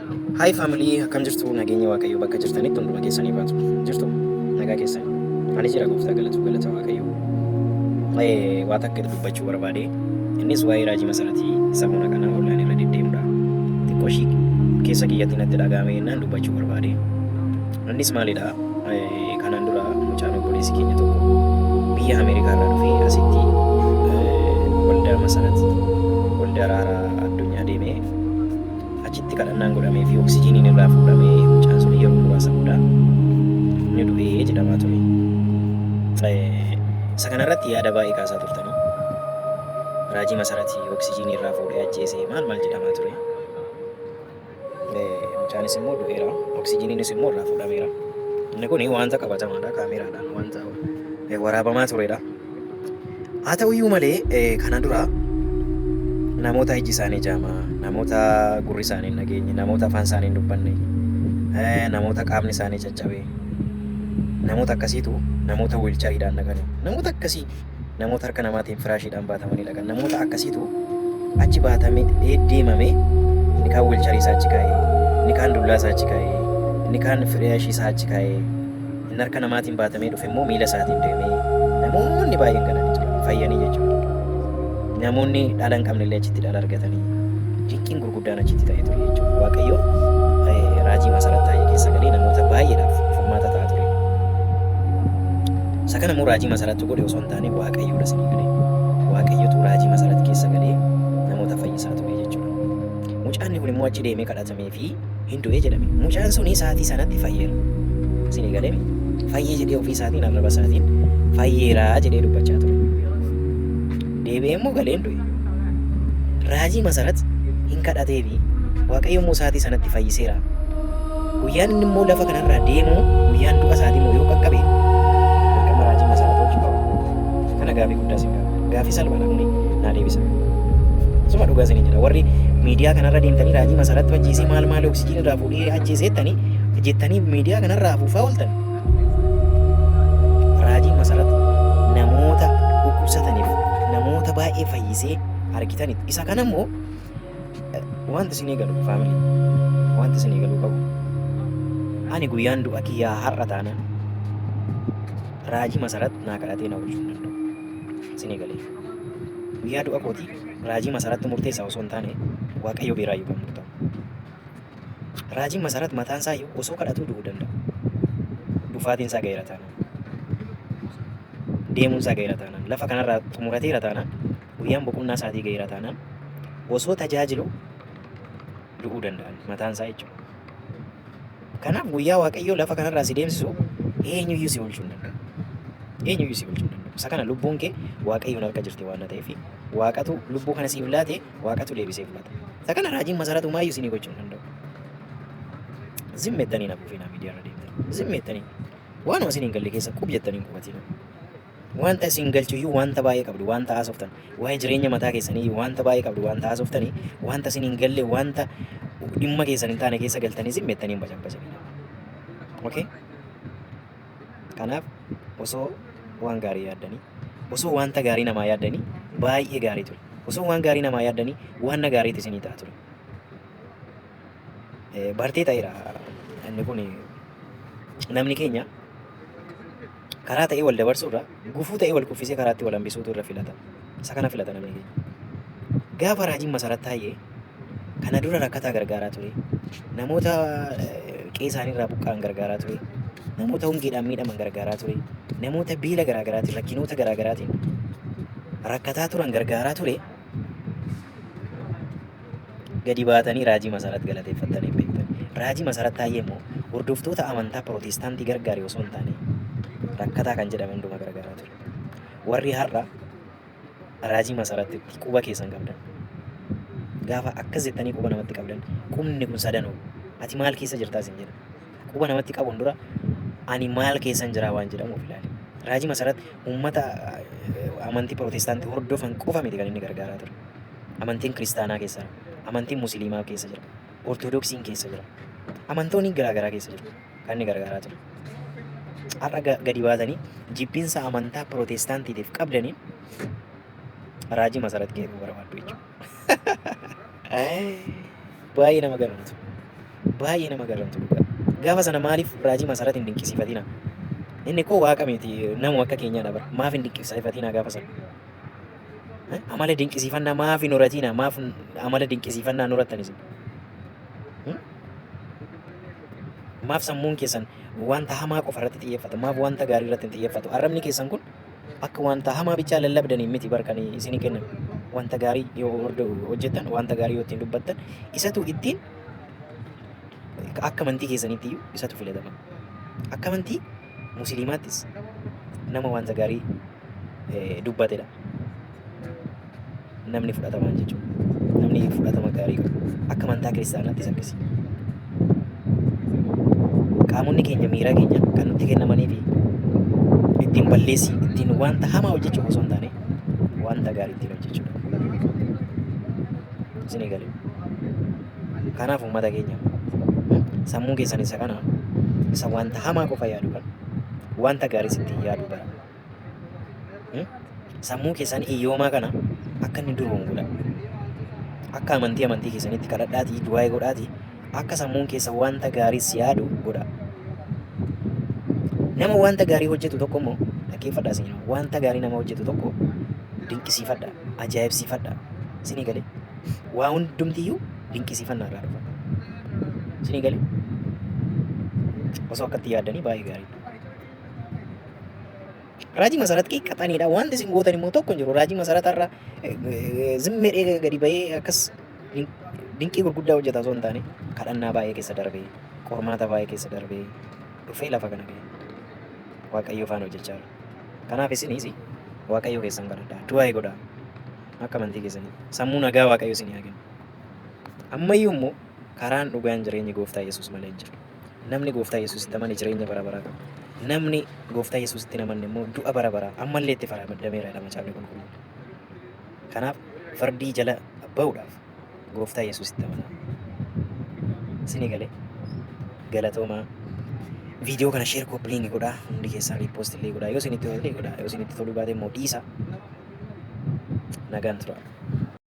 Hi family, akkam jirtu? Nageenya Waaqayyoo bakka jirtanitti hunduma keessanii baatu. Jirtu nagaa keessan. Ani jira, gooftaa galatu, galata Waaqayyoo. Waa takka dubbachuu barbaade. Innis waa'ee raajii Masaratii samoona kana online irra deddeemudha. Xiqqoo ishii keessa kiyyatti natti dhaga'ame jennaan dubbachuu barbaade. Innis maalidha? Kanaan dura mucaan obboleessi keenya tokko biyya Ameerikaa irraa dhufee asitti waldaa Masarat, waldaa Raaraa Addunyaa deemee achitti kadhannaan godhamee fi oksijiiniin irraa fuudhamee mucaan sun yeroo muraasa booda ni du'ee jedhamaa ture. Isa kanarratti yaada baay'ee kaasaa turtanii. Raajii Masaratii oksijiinii irraa fuudhee ajjeesee maal maal jedhamaa ture. Mucaanis immoo du'eera. Oksijiiniinis immoo irraa fuudhameera. Inni kun wanta qabatamaadha. Kaameraadhaan wanta waraabamaa turedha. Haa ta'uyyuu malee kana dura namoota iji isaanii jaamaa, namoota gurri isaanii hin dhageenye, namoota afaan isaanii hin dubbanne, namoota qaamni isaanii caccabe, namoota akkasiitu namoota wiilchariidhaan dhaqanii, namoota akkasii, namoota harka namaatiin firaashiidhaan baatamanii dhaqan, namoota akkasiitu achi baatamee deemame. Inni kaan wiilcharii isaa achi kaa'ee, inni kaan dullaa isaa achi kaa'ee, inni kaan firaashii isaa achi kaa'ee, inni harka namaatiin baatamee dhufe immoo miila isaatiin deemee, namoonni baay'een galanii turan, fayyanii jechuudha. Namoonni dhala hin qabne illee achitti dhala argatanii, dinqiin gurguddaan achitti ta'ee ture jechuudha. Waaqayyo raajii Masarat Taayyee keessa galee namoota baay'eedhaaf furmaata ta'aa ture. Isa kana immoo raajii Masarattu godhe osoo hin taane Waaqayyoodha isinii galee. Waaqayyotu raajii Masarat keessa galee namoota fayyisaa ture jechuudha. Mucaan kun immoo achi deemee kadhatamee fi hin du'e jedhame. Mucaan suni sa'aatii sanatti fayyeera. Isinii galee fayyee jedhee ofii isaatiin arraba isaatiin fayyeera jedhee dubbachaa ture. Deebi'ee immoo galee hin du'e. Raajii Masarat hin kadhatee fi Waaqayyo immoo sa'aatii sanatti fayyiseera. Guyyaan inni immoo lafa kanarraa deemu, guyyaan du'a isaatii immoo yoo qaqqabe, dirqama raajii Masarat oolchuu qaba. Kana gaafii guddaa isin gaafa. Gaafii salphaadha kuni, naa deebisa. Suma dhugaa isiniin jedha. Warri miidiyaa kanarra deemtanii raajii Masarattu ajjeesee, maal maal, oksijiin irraa fuudhee ajjeesee jettanii jettanii miidiyaa kanarraa afuufaa ooltan. Raajii Masarat namoota dhukkubsataniif namoota baay'ee fayyisee argitanitti. Isa kana immoo wanti isinii galu, family, wanti isinii galuu qabu, ani guyyaan du'a kiyyaa har'a taanaan raajii Masarat naa kadhatee na oolchuu hin danda'u. Isinii galee, guyyaa du'a kootii raajii Masaratti murteessaa osoo hin taane Waaqayyo biraayyuu kan murtaa'u. Raajiin Masarat mataan isaa iyyuu osoo kadhatuu du'uu danda'a. Dhufaatiin isaa ga'eera taanaan. Deemuun isaa ga'eera taanaan. Lafa kanarraa xumurateera taanaan. Guyyaan boqonnaa isaatii ga'eera taanaan osoo tajaajilu du'uu danda'an mataan isaa jechuudha. Kanaaf guyyaa Waaqayyoo lafa kanarraa si deemsisu eenyuyyuu si oolchuu hin danda'u. Eenyuyyuu si oolchuu hin danda'u. Isa kana lubbuun kee Waaqayyoon harka jirti waan ta'eef, Waaqatu lubbuu kana siif laate, Waaqatu deebisee fudhata. Isa kana raajiin Masarat homaayyuu isinii gochuu hin danda'u. Zim jettanii na buufinaa, miidiyaa irra deemtanii. Zim jettanii waanuma isin hin galle keessa qub jettanii hin qubatinaa. Wanta isin galchuyyuu wanta baay'ee qabdu wanta haasoftan, waa'ee jireenya mataa keessanii wanta baay'ee qabdu wanta haasoftanii, wanta isin hin galle, wanta dhimma keessan hin taane keessa galtanii zim jettanii hin bacabbacinaa. Okay? Kanaaf osoo waan gaarii yaaddanii, osoo wanta gaarii namaa yaaddanii baay'ee gaarii ture. Osoo waan gaarii namaa yaaddanii waan gaariitu isinii ta'a ture. Bartee ta'eera inni kun. Namni keenya karaa ta'ee wal dabarsuurra gufuu ta'ee wal kuffisee karaatti wal hambisuutu irra filata. Isa kana filata namni keenya. Gaafa raajiin Masarat Taayyee kana dura rakkataa gargaaraa ture. Namoota qe'ee isaanii irraa buqqa'an gargaaraa ture. Namoota hongeedhaan miidhaman gargaaraa ture. Namoota beela garaagaraatiin, rakkinoota garaagaraatiin rakkataa turan gargaaraa ture. Gadi baatanii raajii Masarat galateeffattanii hin beektan. Raajii Masarat Taayyee immoo hordoftoota amantaa Pirootestaantii gargaare osoo hin taane rakkataa kan jedhame hundumaa gargaaraa ture. Warri har'a raajii Masaratti quba keessan qabdan. Gaafa akkas jettanii quba namatti qabdan, qubni kun sadanuu ati maal keessa jirtaa isin jedha. Quba namatti qabuun dura ani maal keessan jiraa waan jedhamuuf ilaali. Raajii Masarat uummata amantii Pirootestaantii hordofan qofa miti kan inni gargaaraa ture. Amantiin Kiristaanaa keessa jira. Amantiin Musliimaa keessa jira. Ortodoksiin keessa jira. Amantoonni garaagaraa keessa jiru kan inni gargaaraa ture. Har'a gadi baatanii jibbinsa amantaa Pirootestaantiitiif qabdaniin raajii Masarat qeequu barbaaddu jechuudha. Baay'ee nama gammatu. Baay'ee nama garramtu dhugaa. Gaafa sana maaliif raajii Masarat hin dinqisiifatina? Inni koo waaqa miti, namu akka keenyaadha bara. Maaf hin dinqisiifatina gaafa sana? Amala dinqisiifannaa maaf hin horatina? Maaf amala dinqisiifannaa hin horattan isin? Maaf sammuun keessan wanta hamaa qofa irratti xiyyeeffata? Maaf wanta gaarii irratti hin xiyyeeffatu? Arrabni keessan kun akka wanta hamaa bichaa lallabdaniin miti bar kan isinii kennan. Wanta gaarii yoo hojjettan, wanta gaarii yoo ittiin dubbattan, isatu ittiin akka amantii keessaniitti iyyuu isatu filatama. Akka amantii musliimaattis nama wanta gaarii dubbatedha. Namni fudhatamaan jechuudha. Namni fudhatama gaarii qabu. Akka amantaa kiristaanaattis akkasi. Qaamonni keenya miiraa keenya kan nutti kennamanii fi ittiin balleessii, ittiin wanta hamaa hojjechuuf osoo hin taane wanta gaarii ittiin hojjechuudha. Isinii galee. Kanaaf uummata keenya, sammuu keessan isa kana, isa wanta hamaa qofa yaadu kan wanta gaarii ittiin yaadu bara. Sammuu keessan hiyyoomaa kana akka inni duroomu godha. Akka amantii keessanitti kadhadhaatii, du'aa godhaatii, akka sammuun keessa wanta gaariis yaadu godha. Nama wanta gaarii hojjetu tokko immoo dhaggeeffadhaa isin, wanta gaarii nama hojjetu tokko dinqisiifadha, ajaa'ibsiifadha. Isinii galee, waa hundumtiyyuu dinqisiifannaa irraa dhufa. Isinii galee, osoo akkatti yaaddanii baay'ee gaariidha. Raajii Masarat qiqqaxaniidha. Wanti isin gootan immoo tokko hin jiru. Raajii Masarat irra zimmeedhee gadi bahee akkas dinqii gurguddaa hojjeta osoo hin taane, kadhannaa baay'ee keessa darbee, qormaata baay'ee keessa darbee dhufee lafa kana ga'e. Waaqayyo faana hojjechaa jira. Kanaaf isinis Waaqayyo keessan kadhadhaa. Du'aa godhaa. Akka amantii keessanii. Sammuu nagaa Waaqayyo isinii haa kennu. Ammayyuu immoo karaan dhugaan jireenyi Gooftaa Yesuus malee hin jiru. Namni Gooftaa Yesuusitti amane jireenya bara baraa qaba. Namni Gooftaa Yesuusitti hin amanne immoo du'a bara baraa ammallee itti faradameera jedha Macaafni Qulqulluun. Kanaaf fardii jala ba'uudhaaf Gooftaa Yesuusitti amanaa. Isinii galee, galatoomaa. Viidiyoo kana share, copy link godhaa, hundi keessaa repost illee godhaa, yoo isinitti tole godhaa, yoo isinitti toluu baate immoo dhiisa. Nagaan tura.